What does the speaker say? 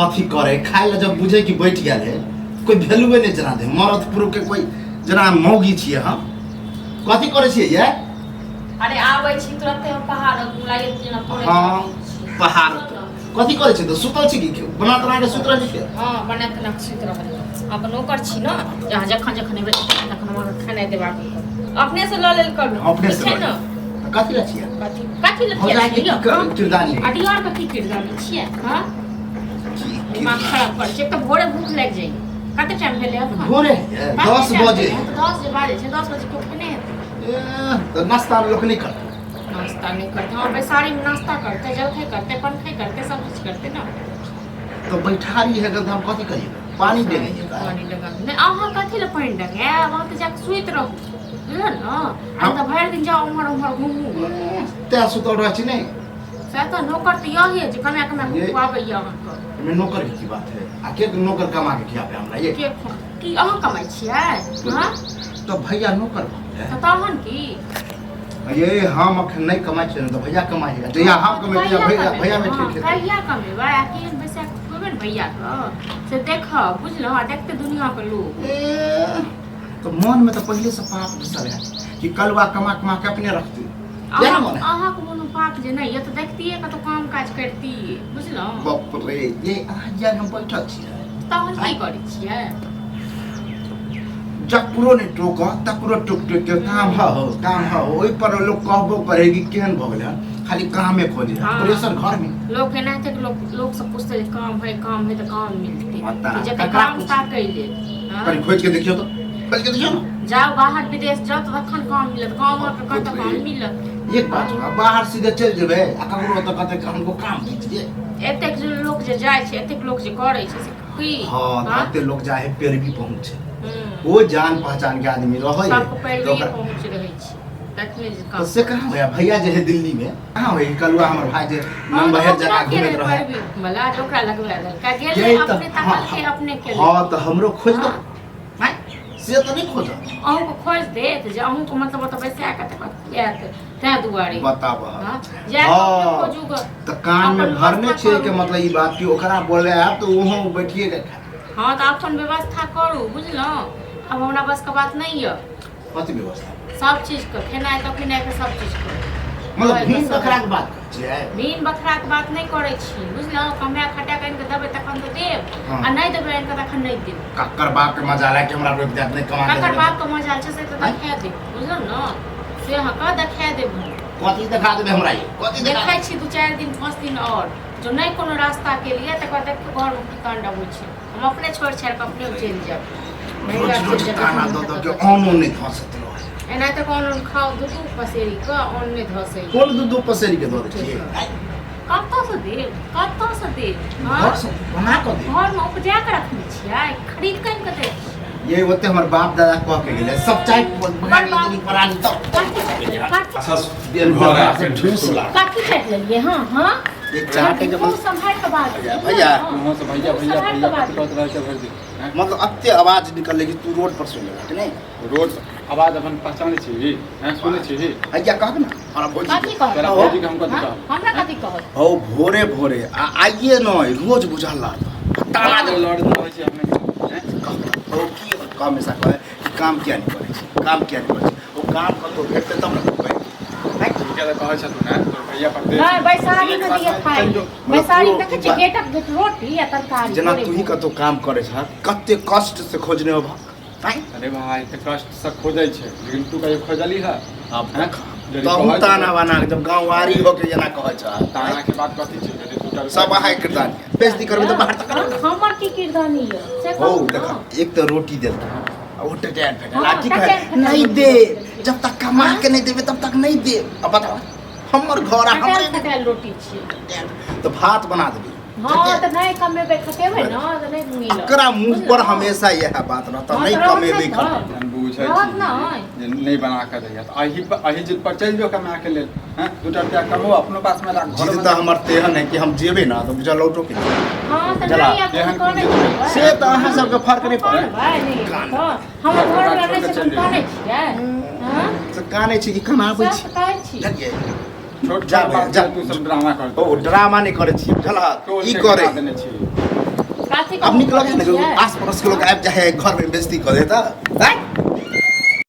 अथी करे खाय लए जब बुझे कि बैठ गेल है, कोई वैल्यूए नहीं जना दे मरद पुरुष के। कोई जना मौगी छियै हम, कथी करै छियै ये? अरे आबै छी तुरंते हम पहाड़ लागैत जेना तोड़ै। हाँ, पहाड़ कथी करै छियै? तऽ सुतल छी की बना तना के सुत रहल छियै? हँ, बना तना के सुति रहल। अब नौकर छी ने जे अहाँ जखन जखन एबै तखन हमरा खेनाइ देबाक अपने से लऽ लेल करू। अपने से छै लऽ ने। तऽ कथी लए छियै? कथी कथी लए भौजाई के छियै? की किरदानी है? आ दियार के की किरदानी छियै? हँ, की दिमाग खराब करै छै। एक तऽ भोरे भूख लागि जाइए। कते टाइम भेलै अखन? भोरे है, कते 10 टाइम बजे। भेलै? 10 जे बाजै छै, 10 बजे केओ खेने हेतै? एह, तऽ नाश्ता लोक नहि करतै? नाश्ता नहि करतै? हँ, बैसारीमे नाश्ता करतै, जलखै करतै, पनखै करतै, सब किछु करतै ने। तऽ बैठारी है तऽ हम कथी करियै? पानी देने है? पानी लगा नहि। अहाँ कथी लए पानि लगायब? अहाँ तऽ जाकऽ सुति रहू, बुझल ने? आ तऽ भरि दिन जाउ उम्हर उम्हर घुमू। तैं सुतल रहै छी नहि? सएह तऽ, नौकर तऽ यही जे कमा कमा कऽ खुआबैए अहाँके। एहिमे नौकर के की बात है? आ के नौकर कमा के खियाबे हमरा ये? के की अहाँ कमाइ छियै? हँ। तऽ भैया नौकर भऽ गेलै। तऽ तहन की? ये हम अखन नहि कमाइ छियै ने, तऽ भैया कमाइ है। जहिया हम कमेबै तहिया भैया भैया बैठ के खेतै। कहिया कमेबै आ केहन बैसा कऽ खुएबै ने भैयाके से देखब, बुझलहुँ? आ देखते दुनिआँके लोक। ए, तऽ मन में तऽ पहिले से पाप घुसल है कि कलुआ कमा कमा के अपने रखती। इएह ने मन है। अहाँके मोन पाप जे नहि यऽ तऽ देखतियै कतौ काम काज करतियै, बुझलहुँ? बाप रे, ये अहाँ जे हम बैठल छियै। तहन की करै छियै? जकरो नहि टोक, तकरो टोक टोक के काम हो, काम हो। ओहि पर लोक कहबो करे कि केहन भऽ गेलै हन, खाली कामे खोजे। प्रेशर घर में। लोक एनाहिते के लोक लोक सब पूछते जे काम है, काम है, तऽ काम मिलतै। पता, तऽ जते ककरा काम पूछी? ताकै ले, हँ? कनि खोजि के देखियौ, तऽ खोजि के देखियौ ने। जाउ बाहर विदेश जाउ तऽ तखन काम मिलत। गाँव अहाँके कतऽ काम मिलत? एक बात होगा, बाहर सीधे चलि जेबै आ ककरो ओतऽ कहतै कि हमको काम दीजिए। एतेक जे लोक जे जाइ छै, एतेक लोक जे करै छै, से की? हँ, तऽ एते लोक जाइ है, पैरवी पहुँच छै। ओ जान पहचान के आदमी रहै है। सबके तऽ पैरवी ओकरा पहुँच रहै छै तखने जे तऽ काम। से कहाँ होया? भैया जे है दिल्ली में कहाँ होय? कलुआ हमर भाई जे हँ, नंबर तऽ जगह ओकरा के घूमैत रहै रहै। पैरवी वाला जे ओकरा लगबा देलकै, गेल यही रहै तऽ अपने हँ। ताकलकै, अपने केलकै। हँ, तऽ हमरो खोज दो। आँय, से तऽ नहि खोजत। अहूँके खोजि देत जे अहूँके मतलब ओतऽ बैसा कऽ तकर आयत, ताहि दुआरे। बताबह। हँ, जा कऽ अपने खोजू गऽ। तऽ कान में अपन भरने व्यवस्था छै के करू। मतलब ई बात कि ओकरा बोले आब तऽ ओहो बैठिए के खाय। हँ, तऽ अपन व्यवस्था करू, बुझलहुँ? आब हमरा बसके बात नहि यऽ। कथी व्यवस्था? सब चीजके, खेनाइ के, पिनाइ के, सब चीजके। मतलब रहैके भीम सब। बकरा के बात करै छियै? भीन बखराके बात नहि करै छी, बुझलहुँ? कमाए खटा कऽ आनि कऽ देबै तखन तऽ देब। आ नहि देबै आनि कऽ तखन नहि देब। ककर बाप के मजा लागे कि हमरा रोकि देत, नहि कमा के ककर देबै? बापके मजा छै से तऽ देखा देब, बुझलहुँ ने? से अहाँके देखा देब हम। कथी देखा देबै हमरा? ये कथी देखा? देखै छी 2-4 दिन, 5 दिन आओर जो नहि कोनो रास्ता के लिए, तकर बाद देखियौ घरमे की काण्ड होइ छै। हम अपने छोड़ि छाड़ि कऽ अपने चलि जायब। रोज रोज ताना दऽ दऽ के अन्न नहि धसैत रहै। एना तऽ कोन खाउ, दू दू पसेरी कऽ अन्न नहि धसै। कोन दू दू पसेरी के दऽ दै छियै? कतऽसँ देब? कतऽसँ देब? हँ? घरसँ बना कऽ देब। घरमे उपजा कऽ रखने छियै, खरीद कऽ आनि कऽ दै छियै। ये ओते हमर बाप दादा कह के गेलै सब चाय हमर बाप- प्राणी तब कथी कथी अच्छा। बेल घर आ से ठूस ला। कथी चाटि लेलियै? हँ हँ। एक चाटे के मुँह सम्हारि कऽ बाजू। भैया, भैया। मुँह से भैया भैया भैया कथी कहैत रहै छै भरि दिन, हैं? मतलब अते आवाज निकललै कि तू रोड पर सुन लेलक नहि? रोड आवाज अपन पहचानै छी, हैं? सुनै छी? भैया कहब ने हमरा भौजी कथी के। कहत? तोरा भौजी के हम कथी हँ? कहब? हमरा कथी कहत? हौ, भोरे भोरे आ आइए नहि, रोज बुझल रहत ताला दे। लड़ैत रहै छी अपने, हैं? हौ, की हमेशा कहै कि काम किया नहि करै छी, काम किया नहि करै छी। ओ काम कतहु भेटतै तब ने करबै। ठीके तऽ कहै छथुन, हैं? तोर भैया परदेश नहि, बैसारी एक मे साथ दिअ खाइ। चलि जो। बैसारी मतलब मे देखै छियै गेटक गेट रोटी आ तरकारी। जेना भोरे तू ही भोर। कतहु काम करै छह, कते कष्ट से खोजने होबह, आँय? अरे भाई, तऽ कष्ट से खोजै छै, लेकिन तू कहियो खोजली है? आब हैं? देख, यदि तहु कहै ताना छौ- बाना जब गाँववारी होके जेना कहै छह। ताना के बात कथी छै? यदि तू सब अहाँ किरदानी है। बेइज्जती करबै तऽ बाहर तक हँ, हमर की किरदानी यऽ से हो कहू देख, ने। एक तऽ रोटी देलकै आ ओ टटैल फेटल आ हाँ, की टटैल कहै फेटल नहीं रोटी दे देलकै। जब तक कमा के नहीं देबे तब तक नहीं दे। अब बताओ, हमर घर आ टटैल हमरे फटैल रोटी छियै। तऽ भात बना देबी। हँ, तऽ नहि कमेबै खटेबै ने तऽ नहि मिलत। एकरा मुंह पर बुझलहुँ? हमेशा इएह बात रहत। हँ, नहीं तऽ रहत कमेबे नहि करबै। तऽ। हम बुझै रहत छी नहि। जे नहि बना कऽ दैया तऽ अही जिद पर चलि जो कमा के लेल, हैं? दूटा रुपया कमो, अपनो पास में राख, जिद घरमे तऽ हमर तेहन है कि हम जेबै ना तऽ बुझा लौटो के जेबै। हँ, तऽ जला, नहि आब एहन करै कोन छियै। से तऽ अहाँ सबके फर्क नहि पड़त। भाइ, नहि तऽ हमर घरवला नहि छै तऽ हम कानै छियै? हँ। से कानै छी कि कमाबै सएह छी? तऽ कहै छी। बुझलियै? छोट जा छोट भैया, बात जा। के तू सब ड्रामा कर। ओ ड्रामा नहि करै छी, बुझलहक? टोल ई के करै गिरा देने छी। कथी आब नीक लगे ने छियै? आस पड़ोस के लोग आबि जाइ है घर में बेइज्जती कऽ देता आँय?